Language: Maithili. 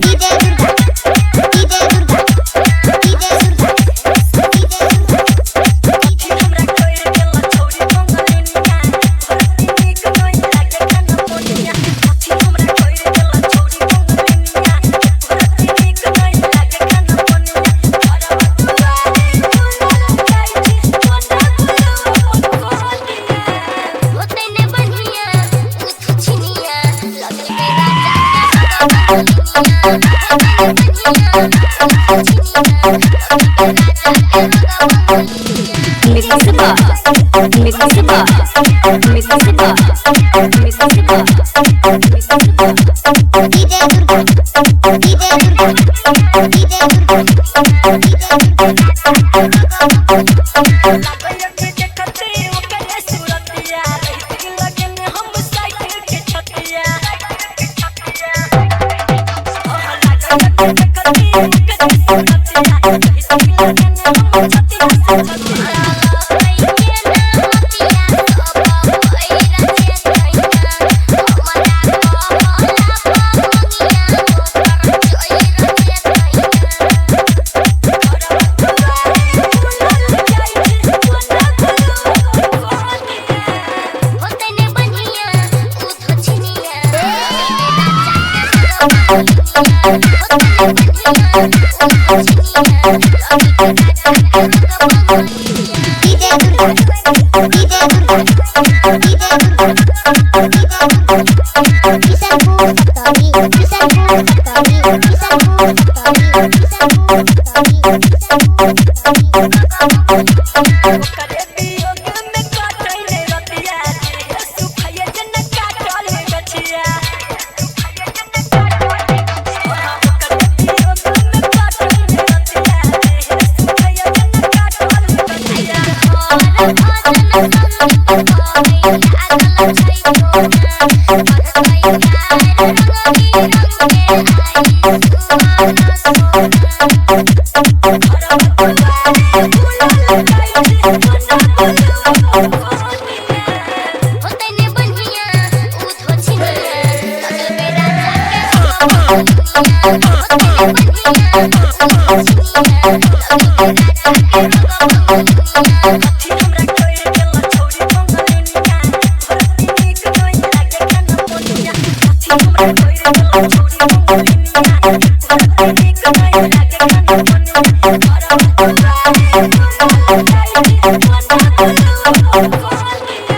DJ Durga, DJ Durga, DJ Durga, DJ Durga. हमरा कोइर देला छौरी बंगलिनिया भरती नीक नहीं लागे खाना पोनिया। कथी हमरा कोइर देला छौरी बंगलिनिया भरती नीक नहीं लागे खाना पोनिया। घरवा दुआरे झूलल जाइ छी कोना गुलू कोनिया। होते ने बढ़िया उठ छिनिया लगल के राजा Mix bar, mix bar, mix bar, mix bar, mix bar. DJ Durga, DJ Durga, DJ Durga, DJ Durga. लागल के देखते ओकर सूरतिया रहित लगन हम साइकिल के छतिया। लागल के देखते ओकर सूरतिया रहित लगन हम छतिया छतिया। DJ Durga, DJ Durga, DJ Durga, DJ Durga. Kishanpur Saptami, Kishanpur Saptami, Kishanpur Saptami, Kishanpur Saptami, Kishanpur Saptami. ओकरे वियोग में काटले रतिया सुखैया जन काटल गछिया। ओकरे वियोग में काटले रतिया सुखैया जन काटल गछिया। हमरा कोइर देला छौरी बंगलिनिया भरती नीक नहीं लागे खाना पोनिया। कथी हमरा कोइर देला छौरी बंगलिनिया भरती नीक नहीं लागे खाना पोनिया। घरवा दुआरे झूलल जाइ छी कोना गुलू कोनिया।